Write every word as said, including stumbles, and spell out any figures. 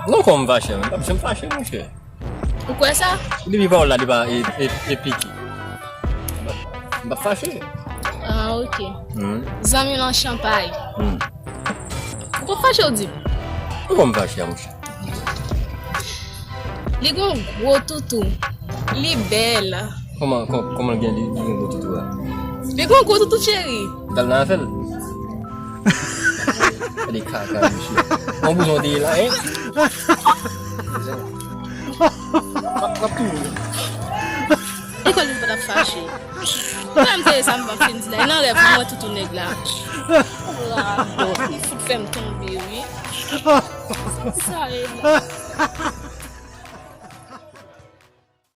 Non, kòman m fache? M p ap janm fache, monchè. Ou kwè sa? Depi pawòl la, li pa e, e, e pike. M p ap fache. Ah, ok. Hmm. Zanmi lan chanpay. Hmm. Ou pa fache, ou di m? Ou pa m fache, monchè. Li gon gwo toutou. Li bèl. Kòman, kò-, kòman l gen, li, li gen gwo toutou a? Li gon gwo toutou, cheri. Dal nan afè l. Gade kaka, mesye. Yon bouzon te ye la, hein? M ap, m ap touye w. E kwè li pa t ap fache. Mwen menm te sa m ap fin di la. E nan rèv mwen, mwen toutou nèg la. Bravo. Li fout fè m tonbe, wi. Sa e la.